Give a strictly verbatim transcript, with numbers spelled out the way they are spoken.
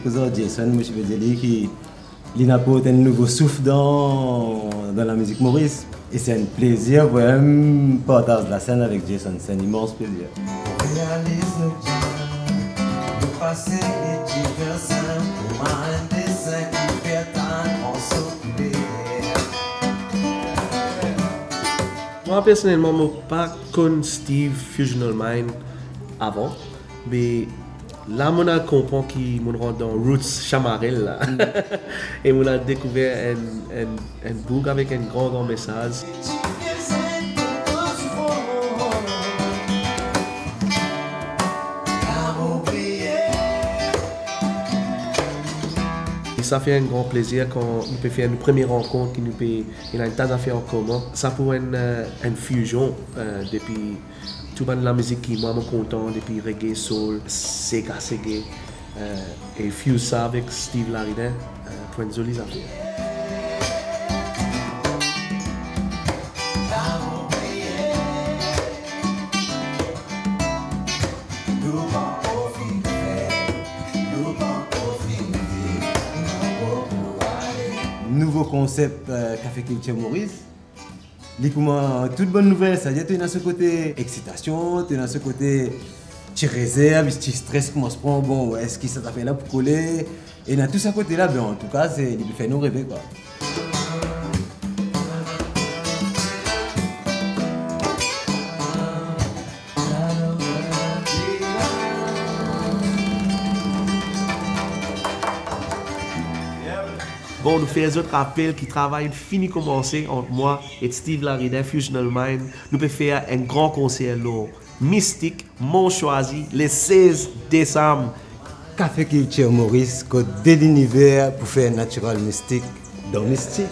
Koz ar Jason, mo ti pe dir li ki li'nn aport enn nouvo souf dan, dan lamizik Moris. E se enn plezir pou mwa partaz lasenn avek Jason, se enn imans plezir. Realiz nou bien, nou pase e diversion, pou mwa enn desin ki fer tann an soler. Mwa personelman, mo pa konn Steve Fusional Mind avan, me la mo'nn al konpran ki mo'nn rant dan Roots Chamarel la. E mo'nn al dekouver enn, enn, enn boug avek enn gran, gran mesaz. E sa fer enn gran plezir kan nou pe fer nou premie rankont, ki nou pe, ena enn ta zafer an komin. Sa pou enn, eh, enn fusion, eh, depi tou bann lamizik ki mwa mo kontan, depi reggae, soul, sega, sege, eh, e fuse sa avek Steve Laridin, eh, pou enn zoli zafer. Nouvo konsep, eh, Kafe Kiltir Moris. Li kouma tou bann nouvel, setadir to ena so kote exitasion, to ena so kote ti rezerv, ti stres koumans pran, bon, eski sa zafer la pou kole? Ena tou sa kote la, be antouka, se, li pe fer nou reve, kwa. Bon, nou fer zot rapel ki travay inn fini koumanse ant mwa e Steve Laridin, Fusional Mind. Nou pe fer enn gran konser lor Mistik, Mont Choisi, le sez desam. Kafe Kiltir Moris, kot de liniver pou fer natural mistik dan mistik.